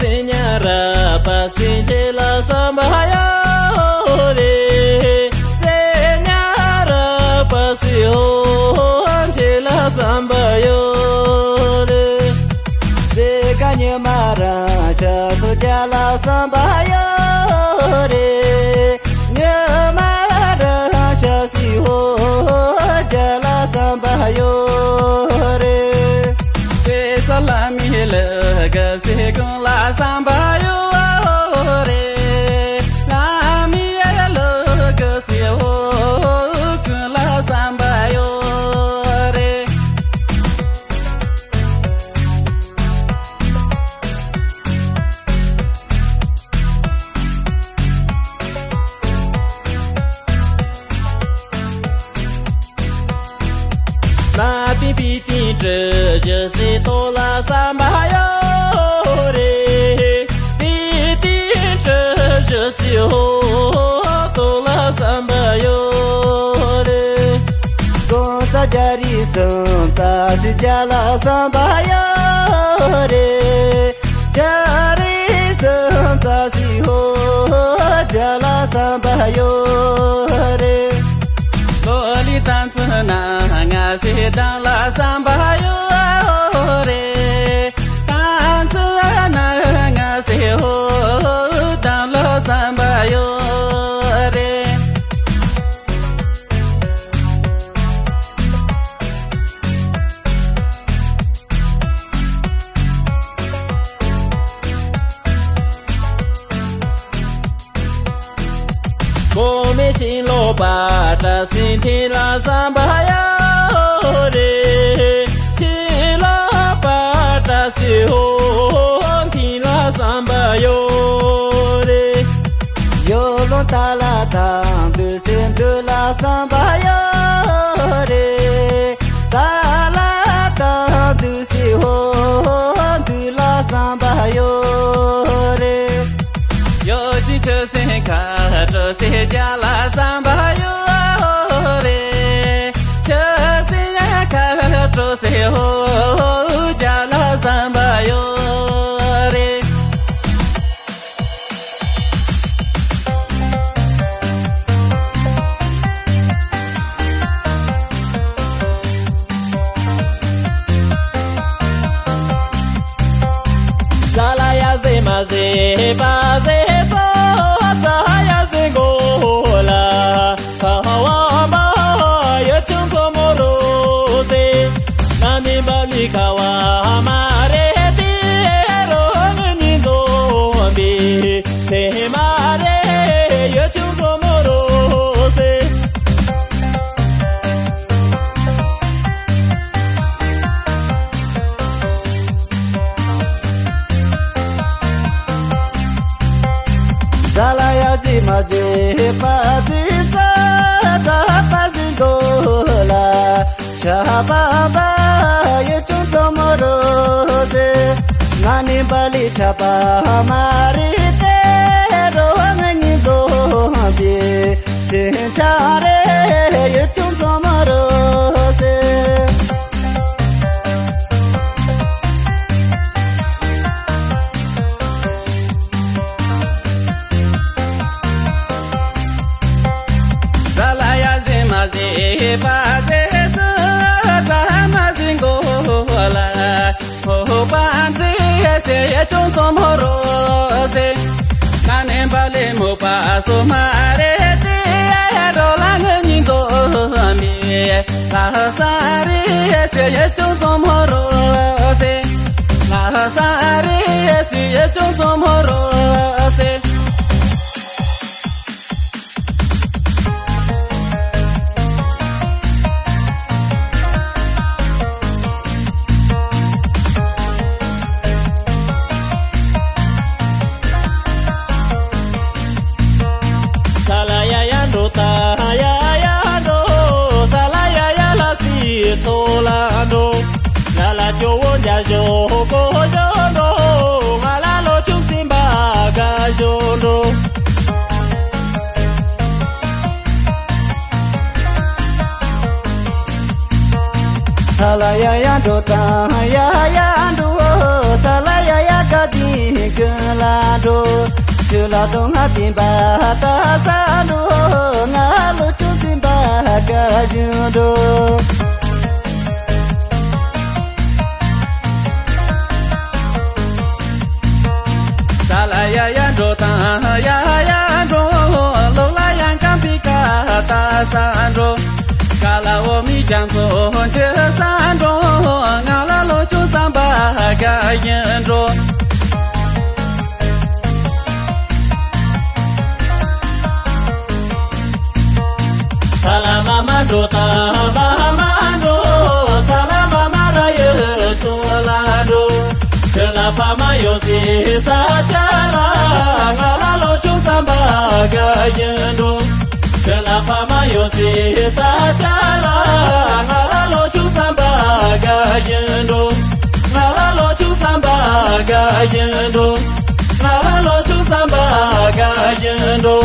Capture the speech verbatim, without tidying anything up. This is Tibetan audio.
སེ་ཉ་ར་པ་སེ་ཁྱེད་ལ་བསམ་པ་ཡོད་རེད། སེ་ཉ་ར་པ་སེ་ཧོ་ཁྱེད་ལ་བསམ་པ་ཡོད་རེད། སེ་ཀ་ཉི་མ་ར་ཤ་སོ་རྒྱ་ལ་བསམ་པ་ཡོད་རེད། ཉི་མ་ར་ཤ་སི་ཧོ་རྒྱ་ལ་བསམ་པ་ཡོད་རེད། སེ་ས་ལ་མི་ལ་ག་སེ་གང་ལ་བསམ་པ་ཡོད་རེད། ལ་མི་ལ་ག་སེ་ཧོ་གང་ལ་བསམ་པ་ཡོད་རེད། ན་པི་པི་ཏི་ཏྲི་ཞི་སི་ཏོ་ལ་བསམ་པ་ཡོད་རེད། པི་ཏི་ཏྲི་ཞི་སི་ཧོ་ཏོ་ལ་བསམ་པ་ཡོད་རེད། གོང་ས་རྒྱ་རི་སུམ་རྩ་སི་རྒྱ་ལ་བསམ་པ་ཡོད་རེད། རྒྱ་རི་སུམ་རྩ་སི་ཧོ་རྒྱ་ལ་བསམ་པ་ཡོད་རེད། ལོ་ལི་ཏང་ཙི་ན་ང་སི་དང་ལ་བསམ་པ་ཡོད་རེད། ཏང་ཙི་ན་ང་སི་ཧོ་དང་ལ་བསམ་པ་ཡོད་རེད། གོང་མའི་ཤིང་ལོ་པ་ཏྲ་སི་ཐི་ལ་བསམ་པ་ཡོད་རེད། ཤིང་ལོ་པ་ཏྲ་སི་ཧོ་ཐི་ལ་བསམ་པ་ཡོད་རེད། ཡོ་ལོ་ཏ་ལ་ཏང་དུ་སེ་འདུ་ལ་བསམ་པ་ཡོད་རེད། ཏ་ལ་ཏང་དུ་སེ་ཧོ་འདུ་ལ་བསམ་པ་ཡོད་རེད། ཡོ་ཅི་ཆུ་སེ་ཁ་ཏྲོ་སེ་རྒྱ་ལ་བསམ་པ་ཡོད་རེད། ཆུ་སེ་ཁ་ཏྲོ་སེ་ཧོ་རྒྱ་ལ་བསམ་པ་ཡོད་རེད། ས་ལ་ཡ་ཟེ་མ་ཟེ་པ་ཟེ་སོ་ས་ཡ་ཟེ་གོ་ལ། ཁ་བ་མ་ཡ་ཆུང་ཚོ་མོ་རོ་ཟེ། ན་ནི་བ་ལི་ཁ་བ་མ་རེ་ཏི་རོ་ནི་ནི་འདོམ་པི། སེ་མ་རེ་ཡ་ཆུང་ཚོ་མོ་རོ་ཟེ། ས་ལ་ཡ་ཟི་མ་ཟི་པ་ཟི་ས་ད་པ་ཟི་གོ་ལ། ཆ་པ་པ་ཡ་ཆུང་ཚོ་མོ་རོ་ཟེ། ན་ནི་བ་ལི་ཆ་པ་མ་རི་ཏེ་རོ་ང་ནི་འདོམ་པི། སེ་ཆ་རེ་ཡ་ཆུང་ཚོ་མོ་རོ་ཟེ། ས་ལ་ཡ་ཟི་མ་ཟི་པ་ཟི་སུ་ད་མ་ཟི་གོ་ལ། ཧོ་ཧོ་པ་ཛི་ཡེ་སེ་ཡེ་ཆུང་ཚོ་མོ་རོ་ཟེ། ན་ནེ་བ་ལེ་མོ་པ་སོ་མ་རེ་ཏི་ཡ་རོ་ལ་ནི་ཉིན་ཚོ་མི། ལ་ས་རི་ཡེ་སེ་ཡེ་ཆུང་ཚོ་མོ་རོ་ཟེ། ལ་ས་རི་ཡེ་སེ་ཡེ་ཆུང་ཚོ་མོ་རོ་ཟེ། ས་ལ་ཡ་ཡ་འགྲོ་ད་ཡ་ཡ་འགྲོ། ས་ལ་ཡ་ཡ་ལ་སི་ཚོ་ལ་འགྲོ། ང་ལ་ཇོ་བོ་རྒྱ་ཞོ་གོ་ཞོ་འགྲོ། ང་ལ་ལོ་ཆུང་སིམ་པ་དགའ་ཞོ་འགྲོ། ས་ལ་ཡ་ཡ་འགྲོ་དང་ཡ་ཡ་འགྲོ། ས་ལ་ཡ་ཡ་དགའ་དེ་ ཀུན་ལ་འགྲོ། ཆུ་ལ་དོན་ང་བསྟན་པ་ད་ས་འགྲོ། ང་ལོ་ཆུ་ཟིན་པ་དགའ་བཞིན་འགྲོ། ས་ལ་ཡ་ཡ་འགྲོ་དང་ཡ་ཡ་འགྲོ། ལོ་ལ་ཡང་སྐམ་པའི་ཀ་ད་ས་འགྲོ། ཀ་ལ་འོ་མི་ཀྱང་ཚོ་འཇི་ས་འགྲོ། ང་ལ་ལོ་ཆུ་བསམ་པ་དགའ་བཞིན་འགྲོ། ས་ལ་མ་མ་འགྲོ་དང་མ་མ་འགྲོ། ས་ལ་མ་མ་ལ་ཡོད་ཚོ་ལ་འགྲོ། ཁྱོད་ལ་ཕ་མ་ཡོད་སའི་ས་ཆ་ལ། ང་ལ་ལོ་ཆུ་བསམ་པ་དགའ་བཞིན་འགྲོ། ཁྱོད་ལ་ཕ་མ་ཡོད་སའི་ས་ཆ་ལ། ང་ལ་ལོ་ཆུ་བསམ་པ་དགའ་བཞིན་འགྲོ། ང་ལ་ལོ་ཆུ་བསམ་པ་དགའ་བཞིན་འགྲོ། ང་ལ་ལོ་ཆུ་བསམ་པ་དགའ་བཞིན་འགྲོ།